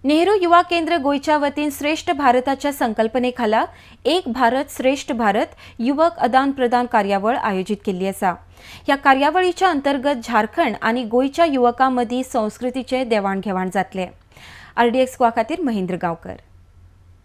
नेहरू युवा केंद्र गोंयच्या वतीन श्रेष्ठ भारताच्या संकल्पनेखाला एक भारत श्रेष्ठ भारत युवक आदान प्रदान कार्यावळ आयोजीत केल्ली आसा. ह्या कार्यावळीच्या अंतर्गत झारखंड आनी गोंयच्या युवकां मदीं संस्कृतीचें देवाण घेवाण जातलें. आरडीएक्स गोवा खातीर महेंद्र गांवकर.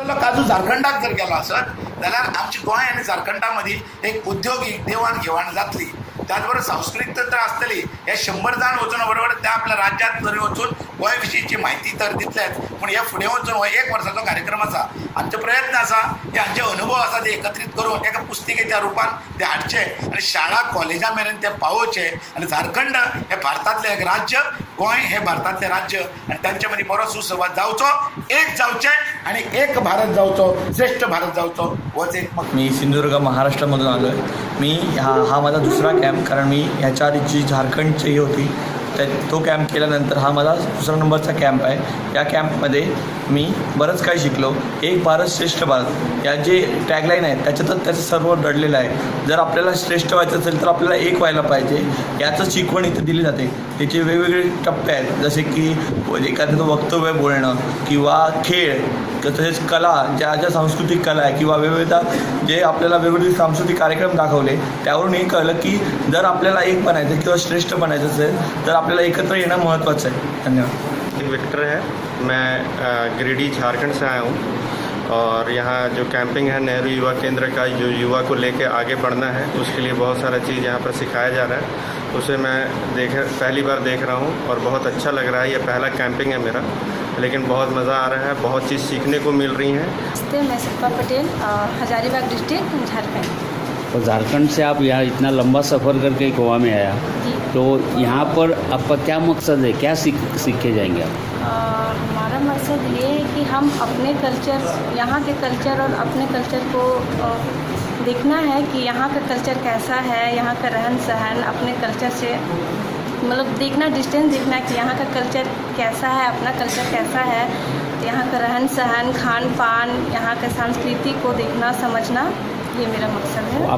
काजू झारखंडाक जर गेलो आसत जाल्यार आमची गोंय आनी झारखंडा मदीं एक उद्योगीक देवाण घेवाण जातली. त्याच बरोबर सांस्कृतीक तर आसतली. हे 100 जाण वचून बरोबर त्या आपल्या राज्यांत तरी वचून गोंय विशींची म्हायती तर दितलेच, पूण हे फुडें वचून हो एक वर्साचो कार्यक्रम आसा. आमचे प्रयत्न आसा की हांचे अनुभव आसा ते एकत्रीत करून एका पुस्तिकेच्या रुपान ते हाडचे आनी शाळा कॉलेजां मेरेन ते पावोवचे आनी झारखंड हे भारतांतलें एक राज्य, गोंय हे भारतांतलें राज्य आनी तांचे मदीं बरो सुसंवाद जावचो, एक जावचें आनी एक भारत जावचो, श्रेष्ठ भारत जावचो, होच एक मी सिंधुदुर्ग महाराष्ट्रामधून आलो आहे. मी हा हा माझा दुसरा कॅम्प, कारण मी ह्याच्या आधी जी झारखंडची ही होती त्या तो कॅम्प केल्यानंतर हा माझा दुसरा नंबरचा कॅम्प आहे. या कॅम्पमध्ये मी बरंच काही शिकलो. एक भारत श्रेष्ठ भारत या जे टॅगलाईन आहे, त्याच्यातच त्याचं सर्व दडलेलं आहे. जर आपल्याला श्रेष्ठ व्हायचं असेल तर आपल्याला एक व्हायला पाहिजे, याचं शिकवण इथं दिली जाते. त्याचे वेगवेगळे टप्पे आहेत, जसे की एखाद्याचं वक्तव्य बोलणं किंवा खेळ, तसेच कला, ज्या ज्या सांस्कृतिक कला आहे किंवा वेगवेगळ्या जे आपल्याला वेगवेगळे सांस्कृतिक कार्यक्रम दाखवले, त्यावरून हे कळलं की जर आपल्याला एक बनायचं किंवा श्रेष्ठ बनायचं असेल तर आपल्याला एकत्र येणं महत्त्वाचं आहे. धन्यवाद. विक्टर है. मैं गिरिडीह, झारखंड से आया हूँ और यहाँ जो कैंपिंग है नेहरू युवा केंद्र का, जो युवा को लेके आगे बढ़ना है, उसके लिए बहुत सारा चीज़ यहाँ पर सिखाया जा रहा है. उसे मैं पहली बार देख रहा हूँ और बहुत अच्छा लग रहा है. ये पहला कैंपिंग है मेरा, लेकिन बहुत मज़ा आ रहा है, बहुत चीज़ सीखने को मिल रही हैं. नमस्ते, मैं शिल्पा पटेल और हजारीबाग डिस्ट्रिक्ट, झारखंड. तो झारखंड से आप यहाँ इतना लंबा सफ़र करके गोवा में आया जी. तो यहाँ पर आपका क्या मकसद है? क्या सीख सीख के जाएंगे आप? और हमारा मकसद ये है कि हम अपने कल्चर, यहाँ के कल्चर और अपने कल्चर को देखना है कि यहाँ का कल्चर कैसा है, यहाँ का रहन सहन अपने कल्चर से, मतलब देखना, डिस्टेंस देखना कि यहाँ का कल्चर कैसा है, अपना कल्चर कैसा है. तो यहाँ का रहन सहन, खान पान, यहाँ का संस्कृति को देखना, समझना, ये मेरा मकसद है. आप